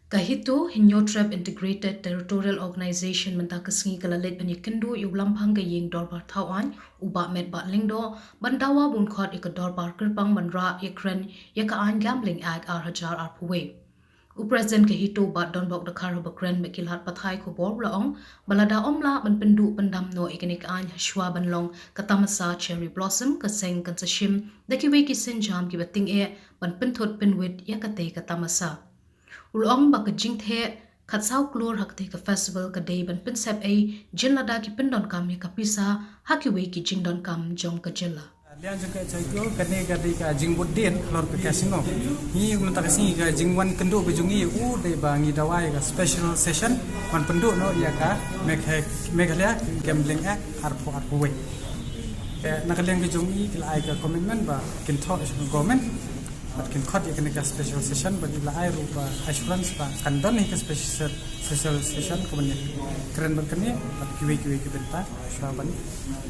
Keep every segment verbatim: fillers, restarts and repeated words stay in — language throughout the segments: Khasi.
Ka HITO, Hynñiewtrep Integrated Territorial Organization, mynta ka sngi ka la leit ban ïakynduh ïa u Lamphang ka ïing dorbar thaw aiñ, u Bah Metbah Lyngdoh, ban dawa ban khot ïa ka dorbar kyrpang ban rah ïakren ïa ka aiñ Gambling Act ar hajar arphew wei. U President ka HITO, Bah Donbok Dkhar, haba kren bad ki lad pathai khubor, u la ong ba lada ym lah ban pynduh pyndam noh ïa kane ka aiñ hashwa ban long ka tamasa Cherry Blossom, ka seng kan sa shim da kiwei ki sienjam kiba tyngeh ban pynthut pynwit ïa katei ka tamasa. U la ong ba ka jingtheh khatsaw klur ha katei ka festival ka dei ban pynsep ei jin lada ki pyndonkam ïa ka pisa ha kiwei ki jingdonkam jong ka jylla. Liang jong ka HITO, kane ka dei ka jingbud dien halor ka casino. Ngi mynta ka sngi ka jingwan kynduh ka jong ngi u dei ba ngi dawa ïa ka special session ban pynduh noh ïa ka Megha-, Meghalaya Gambling Act arphew arphew wei. Te na ka liang ka jong ngi ki la ai ka commitment ba kin thoh sha ka government bad kin khot ïa kane ka special session bad ki la ai ruh ba assurance ba kan don hi ka special, special session ka ban ïakren bad kane bad kiwei kiwei ki bynta shuwa ban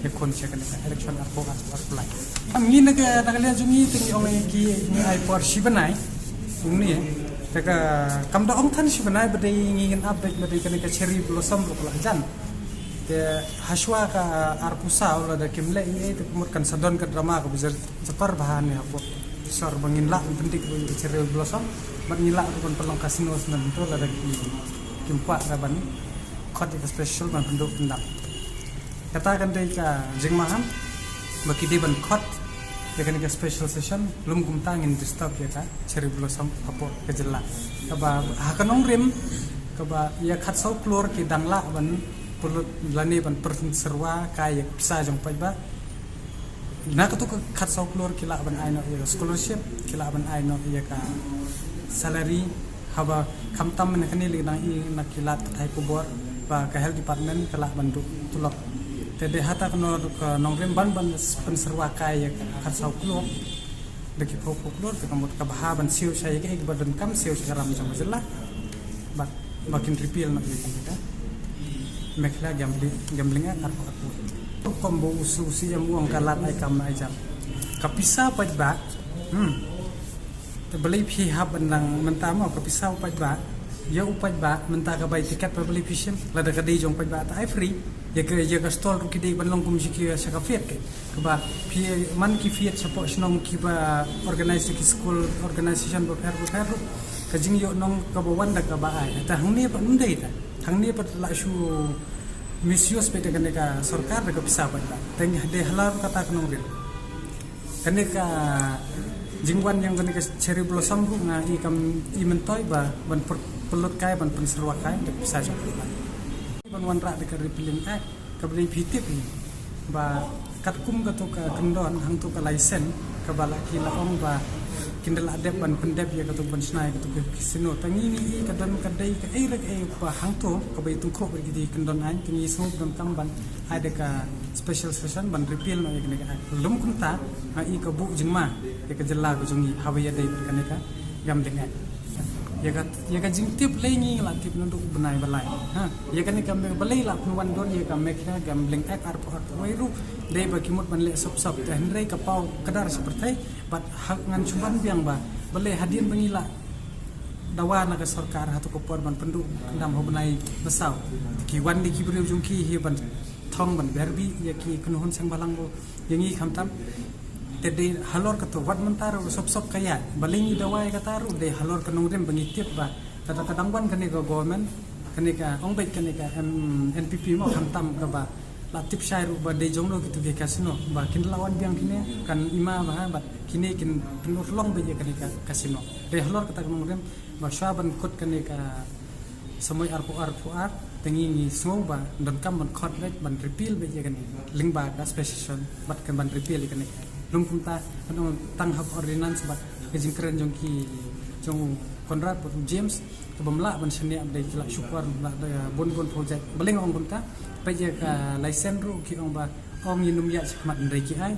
ïakhun sha kane ka election arphew arphew lai. Am ngi na ka, na ka liang jong ngi te ngi ong ïa ki ngi ai por shi bnai. Kum ne te ka kam da ong than shi bnai ba dei ngi ngin update ba dei kane ka Cherry Blossom ruh ka la jan. Te hashwa ka arphew saw lada kim leh ei ei te ka mut kan sa don ka drama kaba jer-, jepar bha ne hapoh sor ba ngin lah ban pyndik ba ïa Cherry Blossom bad ngin lah ruh ban pynlong casino snem to lada ki, kim kwah ra ban khot ïa ka special ban pynduh pyndam. Kata kan dei ka jingmaham ba ki dei ban khot ïa kane ka special session, lym kumta ngin disturb ïa ka Cherry Blossom hapoh ka jylla. Kaba ha ka nongrim kaba ïa khatsaw klur ki dang lah ban pynlut lane ban pynsyrwa kai ïa ka pisa jong paidbah. Na katu ka khatsaw klur ki lah ban ai noh ïa ka scholarship, ki lah ban ai noh ïa ka salary, haba khamtam mynne kane lei nang i na ki lad pathai khubor ba ka health department ka lah ban duh tulop. Te dei hata ka nor-, ka nongrim ban ban pynsyrwa kai ïa ka khatsaw klur. Da ki phew phew klur te ka mut ka bha ban siew sha ïa kaei kaba donkam siew sha ka ram jong ka jylla. Bad ba kin repeal noh ïa kane ka Meghalaya Gambling, Gambling Act arphew arphew. Kum ba u CEM u ong ka lad ai kam ai jam. Ka pisa paidbah. Hmm. Te balei phi hap ban nang mynta mo ka pisa u paidbah. Ïa u paidbah mynta ka bai tiket ba balei phi shim. Lada ka dei jong paidbah ta ai free. Ïa ka, ïa ka stall ruh ki dei ban long kum shi ki sha ka fair ke. Kaba phi man ki fair shapoh shnong kiba organize ki school organization bapher bapher ruh. Ka jingïoh nong kaba wan da kaba ai. Ta hangne pat ym dei ta. Hangne pat la shu misuse pat da kane ka sorkar da ka pisa pat da. Teng dei halor kata ka nongrim. Kane ka jingwan ïa kane ka Cherry Blossom ruh nga i kam i myntoi ba ban pyn-, pynlut kai ban pynsyrwa kai da ka pisa jong ka. Ban wanrah da ka Repealing Act. Kaba lei phi tip hi ba katkum katu ka kyndon hangtu ka license kaba la ki la ong ba kin da la dep ban pyndep ïa katu ban shna ïa katu ka casino. Te ngi ngi i ka don ka dei kaei re kaei ba hangtu kaba i tyngkhuh ba ki dei kyndon aiñ te ngi sngew donkam ban ai da ka special session ban repeal noh ïa kane ka act. Lym kumta nga i ka buh jingma ïa ka jylla ka jong ngi haba ïadei bad kane ka Gambling Act. Ïa ka, ïa ka jingtip lei ngi la tip naduh bnai ba lai. Ha, ïa kane ka me-, balei la pynwan dur ïa ka Meghalaya Gambling Act arphew arphew wei ruh dei ba ki mut ban leh sop sop te hynrei ka paw kdar sha pyrthei bad ha ngan shu ban biang ba balei hadien ba ngi la dawa na ka sorkar ha tu ka por ban pynduh kyndam ha u bnai ba saw. Ki wan da ki briew jong ki hi ban thong ban ber bih ïa ki kynhun seng bhalang ba ïa ngi khamtam. Te dei halor katu wat mynta ruh sop sop ka ïaid. Balei ngi dawa ïa kata ruh dei halor ka nongrim ba ngi tip ba kata ka dang wan kane ka government, kane ka ong beit kane ka M-, N P P mo khamtam kaba la tip shai ruh ba dei jong no kitu ki casino ba kin la wan biang kine kan ima ba ha bad kine kin pynurlong beit ïa kane ka casino. Dei halor kata ka nongrim ba shuwa ban kut kane ka samoi arphew arphew ar te ngi ngi sngew ba donkam ban khot beit ban repeal beit ïa kane lyngba ka special session bad kan ban repeal ïa kane. Lym kumta kan ong tang ha ka ordinance bad ka jingkren jong ki jong u Conrad bad u James kaba ym lah ban shaniah ba dei ki la shukor ba la bun bun project. Balei nga ong kumta? Peit ïa ka license ruh ki ong ba ong ïa nym ïaid shakhmat hynrei ki ai.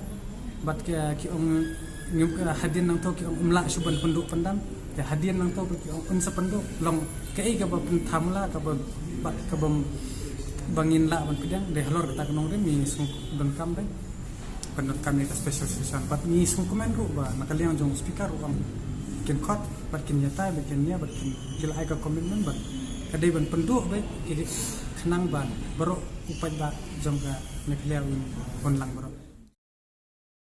Bad ki, ki ong ngim ka hadien nangto ki ong ym lah shuh ban pynduh pyndam. Te hadien nangto ki ong ym sa pynduh. Long kaei kaba pyntham la kaba, ba, kaba, ba ngin lah ban pdiang. Dei halor kata ka nongrim ngi sngewdonkam dei. Pyndonkam ïa ka special session. Bad ngi sngewkmen ruh ba na ka liang jong speaker ruh ong kin khot. bad kin ïatai bad kin ïa bad kin ki la ai ka commitment bad ka dei ban pynduh bad ki khnang ban baroh u paidbah jong ka Meghalaya un lang baroh.